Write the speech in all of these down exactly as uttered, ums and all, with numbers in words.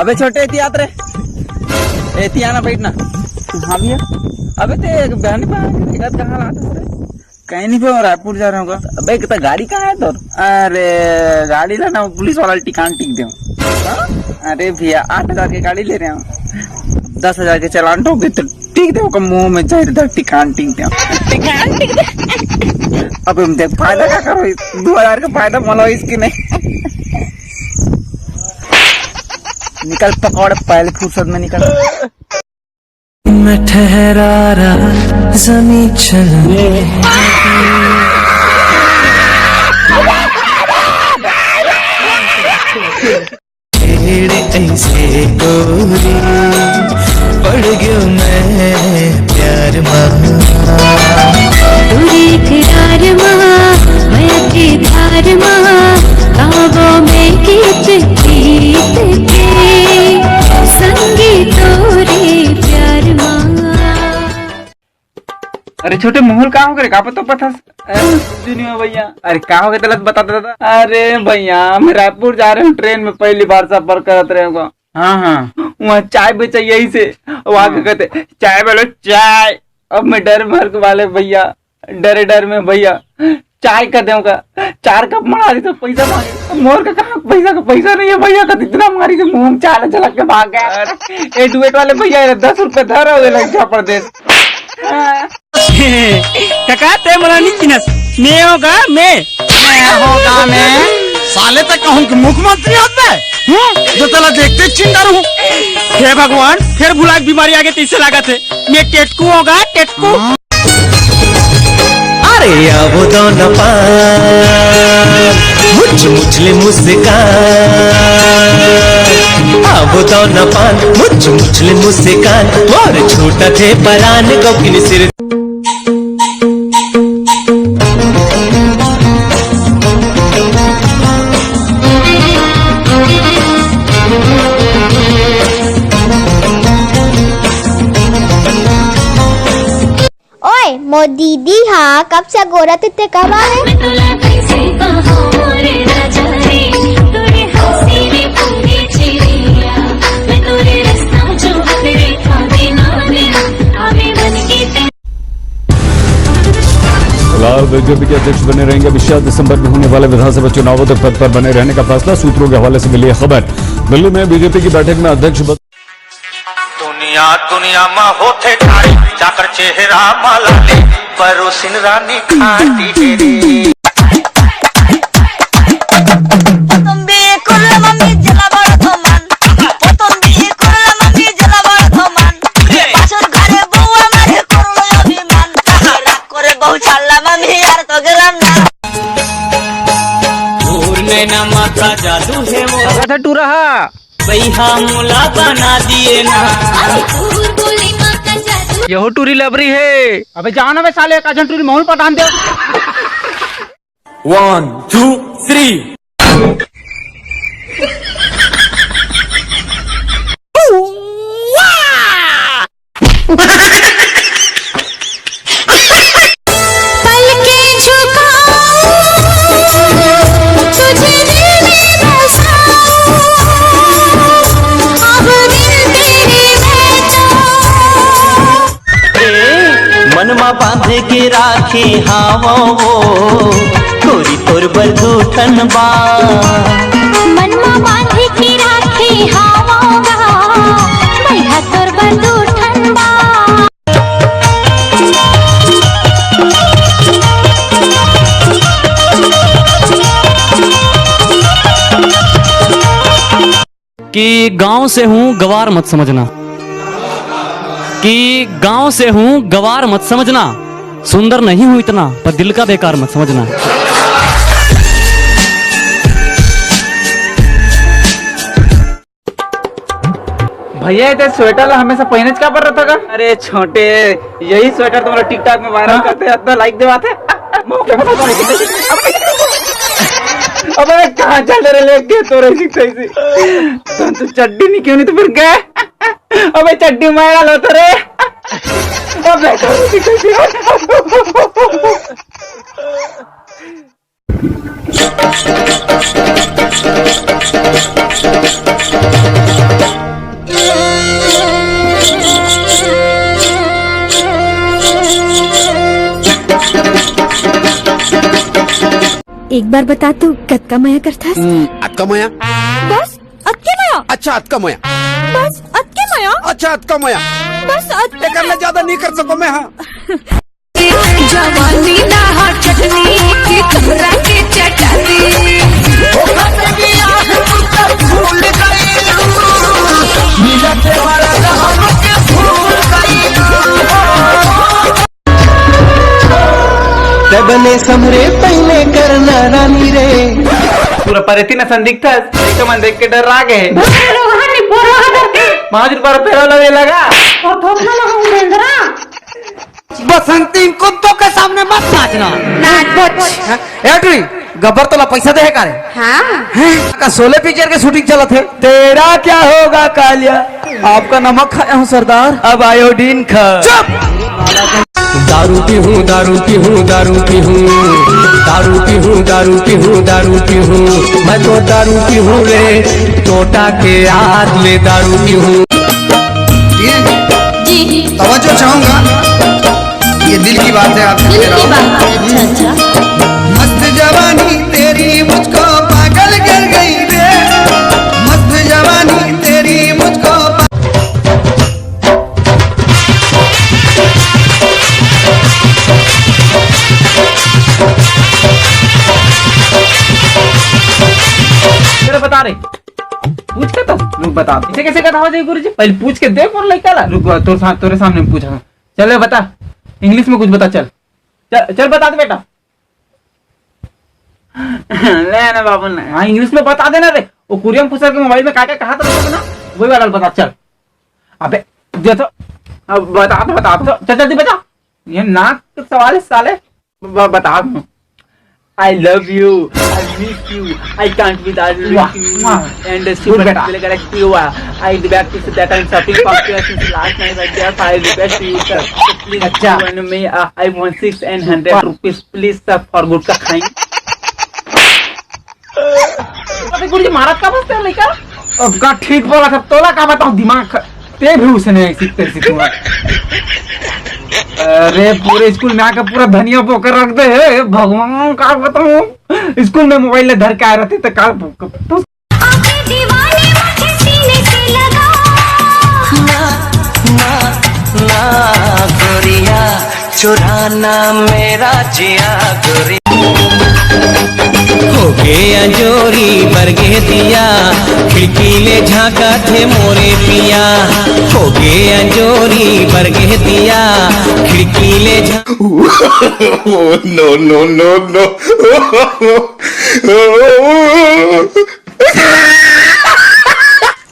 अबे छोटे, एती आत रे। एती आना, बैठना। हाँ भैया। अबे ते एक बहन पा, एक आध कहाँ लात रे? कहीं नहीं पे, रायपुर जा रहे होगा। अबे, कितना गाड़ी कहाँ है तोर? अरे, गाड़ी ला ना, वो पुलिस वाला टिकान टिक दे। हाँ? अरे भैया, आठ हजार के गाड़ी ले रहे हो, दस हजार के चालान ठोक दे तो टिक दे, ओकर मुंह में चाहे तो टिकान टिक दे। टिकान टिक दे। अब हम देख, फायदा क्या करो, दो हजार का फायदा मोला इसके नहीं। निकल पकौड़े, पहले फुर्सत में निकल। मैं ठहरा रहा जमीन चलने। छेड़ ऐसे गोरी, पड़ गयो मैं प्यार मा। तोरे इकरार मा, मैं के प्यार मा, काबो में गीत गीत के, संगी तोरे प्यार मा। अरे छोटे मोहल, का हो गे रे? का पता, पता स-, अरे, दुनिया भैया, अरे का हो गे तेला बता दे दादा। अरे भैया, मैं रायपुर जा रहे हूँ, ट्रेन में पहली बार सफर करत रहे हूँ। हाँ, हाँ। वहाँ चाय बेचा यही से, वहाँ के हाँ। कहते, "चाय बोलो, चाय।" अब मैं डर भर के वाले भैया, डरे डर में भैया, चाय का देऊंगा, चार कप मना रही तो पैसा मांगे, मोर का कहाँ पैसा का पैसा नहीं है भैया, का इतना मारी से मुंह में चाय झलक के भाग गया। ए डुएट वाले भैया, ये दस रुपए धर हो गए लग परदेश। कका, ते मोला नहीं चिन्हस। मैं होगा, मैं। मैं होगा, मैं। साले तक कहूँ कि मुख्यमंत्री होता है, हम्म? जो तला देखते चिंता रहूं। हे भगवान, फिर भुला के बीमारी आगे तीसरे लागत है। मैं टेटकू होगा, टेटकू। अरे आवो दो न पान, मुछ मुछ ले मुस्कान। आवो दो न पान, मुछ मुछ ले मुस्कान। मोर छूटत हे परान, गोकिन सिर। ओए, मोर दीदी हा कब से गोरत हे, ते कब आवे? मैं तोला कैसे कहूँ रे राजा रे, तोरे हंसी में पूरी चिड़िया, मैं तोरे रास्ता जो तेरे खाने ना दे, आवे मन के ते फिलहाल बीजेपी के अध्यक्ष बने रहेंगे अमित शाह। दिसंबर में होने वाले विधानसभा चुनावों तक पद पर बने रहने का फैसला, सूत्रों के हवाले से मिली है खबर। दिल्ली में बीजेपी की बैठक में अध्यक्ष पद दुनिया दुनिया में होथे टाई, जाकर चेहरा माला ले, परोसिन रानी खाटी डेरी। तुम भी कुर्र मम्मी जला बड़ तो मन, तुम भी कुर्र मम्मी जला बड़ तो मन। पाछुर घरे बउआ मारे कुर्र अभिमान, करे बहु छल्ला मम्मी यार तो गलम ना। और नैना माथा जादू है वो। कथा टूरा हा। भैया मोला बना दिए ना। यहो टूरी लबरी हे। अबे जाओ ना बे साले, एक झन टूरी मोहन पटान दे। One, two, three। पलकें झुकाऊं, तुझे दिल में बसाऊं, अब दिल तेरे मैं तो। ए, मन मा बांधे के राखे हावों वो, गोरी तोर बर दू ठन बा। मन मा बांधे के राखे हावों गा, भैया तोर बर दू ठन बा। कि गांव से हूँ गवार मत समझना, कि गांव से हूँ गवार मत समझना, सुंदर नहीं हूँ इतना पर दिल का बेकार मत समझना। भैया, ये स्वेटर ला हमेशा पहने का पर रहता का? अरे छोटे, यही स्वेटर तुम्हारा TikTok में वायरल हाँ? करते हैं, इतना लाइक दिवाते। अबे कहाँ चल रहे लेके तो रही सही से। तो, तो चड्डी नहीं क्यों नहीं तो फिर गए। अबे चड्डी मायरा लो तो रे। अबे तो नहीं सही से। एक बार बता, तू कतका मया करथस? हम्म, अतका मया। बस अतके मया। अच्छा, अतका मया। बस अतके मया। अच्छा, अतका मया। बस अतके एकर ले मया। ज्यादा नहीं कर सको मैं, हाँ। जवानी ना हा चटनी, कि तोरा के चटनी। तै बने संभरे पहिले करना रानी रे। पूरा परेती न संदिग्ध है, तो मन देख के डर आ गए। पाँच रुपया फेरा लगे लगा। और थोड़ा ना हम बेंदरा। बसंती इन कुत्तों के सामने मत नाचना। नाच बच। हैं? ए टुरी, गब्बर तोला पैसा दे हे का रे? हाँ। हैं? का शोले पिक्चर के शूटिंग चलत हे? तेरा क्या होगा कालिया? आपका नमक खाया हूँ सरदार, अब आयोडीन खा। चुप। दारू पीहूँ, दारू पीहूँ, दारू पीहूँ, दारू पीहूँ, दारू पीहूँ, दारू पीहूँ, मैं तो दारू पीहूँ रे, टोटा के याद ले दारू पीहूँ। ये जी। तवज्जो चाहूंगा, ये दिल की बात है, आपसे दिल कह रहा की हूँ। बात है, अच्छा, अच्छा। मस्त जवानी तेरी मुझको पागल कर गई रे, मस्त जवानी तेरी मुझको पा- तेरा बता रहे, पूछ के तो रुक बता। इसे कैसे कथा हो जाए गुरुजी? पहले पूछ के देख और लइका ला। रुक, तोर साथ, तोरे सामने पूछा। चल बे, बता, इंग्लिश में कुछ बता, चल। चल, चल बता दे बेटा। ले ना बाबू ने। हाँ, इंग्लिश में बता देना रे। वो कुरियम कुसर के मोबाइल में का-का कहा था ना, वही वाला बता, चल। अबे, दे तो। अब बता तो, बता तो। चल, जल्दी बता। ये नाक के सवाल है साले। ब-, बता दूँ। I love you, I miss you, I can't without you, वाह, वाह। And super बेटा। I back to say that I'm shopping for you since last night, but there are five requests to you, sir. So please अच्छा। One में, uh, I want six and hundred rupees, please, sir, for गुटखा खाएंगे। अबे गुरुजी, महाराज का बस तेरा लइका? अब का ठीक बोला था, तोला का बताऊं, दिमाग ख-, ते भी उसे नहीं सीखते सीखूंगा। अरे, पूरे स्कूल में आके पूरा धनिया बोकर रख दे हे, भगवान, का बताऊं? स्कूल में मोबाइल धर के आए रहते तो का, तो आके दीवानी मुझे सीने से लगा। ना, ना, ना, गोरिया, चुराना मेरा जिया, गोरी। होगे अंजोरी बरगे दिया, खिड़की ले झांका थे मोरे पिया। होगे अंजोरी बरगे दिया, खिड़की ले झांका। No, no, no, no।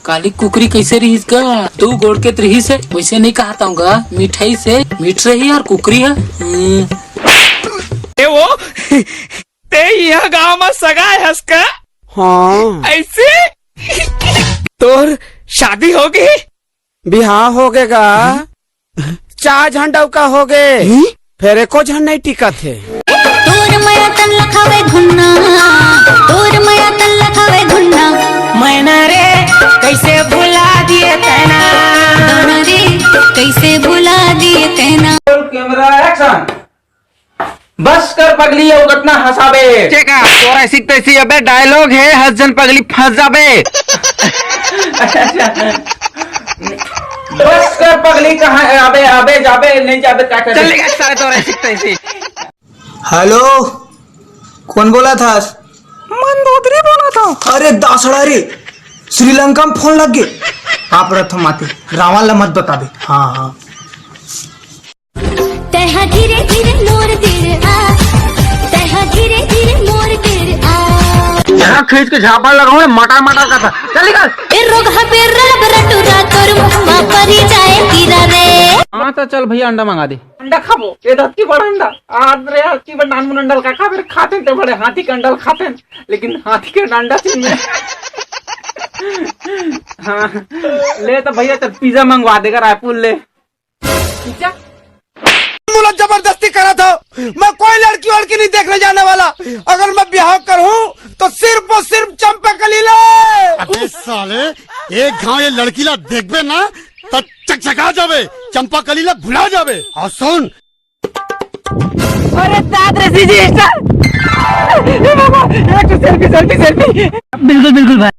काली कुकरी कैसे रहिस गा? दू गोड़ के त रहिस हे, वैसे नहीं कहत हूँ गा, मिठाई से मीठ रही और कुकरी है। हम्म। ए वो, ते यह गांव में सगा हस का? हाँ। ऐसे? तोर शादी हो गई? बिहाव हो गे गा। चार झन डौका हो गे, हम्म? फेर एको झन नहीं टिकत हे। तोर मया तन लखावे घुन्ना, तोर मया तन लखावे घुन्ना। मैना रे, कैसे भुला दिए तैना। मैना रे, कैसे भुला दिए तैना। Camera action। बस कर पगली, अउ कतना हंसाबे। चेका, तोर ऐसी तैसी अबे dialogue हे, हंस जन पगली फंस जाबे। अच्छा, अच्छा। बस कर पगली, कहाँ अबे, अबे जाबे, नहीं जाबे, का करबे? चल निकल साले, तोर ऐसी तैसी। Hello, कौन बोला था? मंदोदरी बोला था। अरे दासड़ा रे, श्रीलंका में फोन लग गे। आप रथ माते, रावण ला मत बताबे। हाँ, हाँ। तैहा धीरे धीरे मोर तीर आ, तैहा धीरे धीरे मोर तीर आ। यहाँ खींच के झापड़ लगाऊं, मटर मटर का था। चल निकल। ए रोग हबे रब रटुरा, तोर मुंह मा परी जाए कीरा रे। हाँ तो चल भैया, अंडा मंगा दे। अंडा खाबो? ए धरती बड़ अंडा। आज रे धरती बड़ नानमुन अंडा का खाबे, खाते ते बड़े हाथी के अंडा खाते, लेकिन हाथी के अंडा से में। हाँ, ले तो भैया, चल पिज्जा मंगवा देगा रायपुर ले। ठीक है? मुला जबरदस्ती करा था, मैं कोई लड़की वड़की नहीं देखने जाने वाला। अगर मैं ब्याह करूं तो सिर्फ और सिर्फ चंपा कली ले। अबे साले, एक घाव ये लड़की ला देखबे ना, त चकचका जाबे, चंपा कली ला भुला जाबे। और सुन, अरे दाद रे सीजी स्टार। ए बाबा, सेल्फी, सेल्फी, सेल्फी। बिल्कुल, बिल्कुल भाई।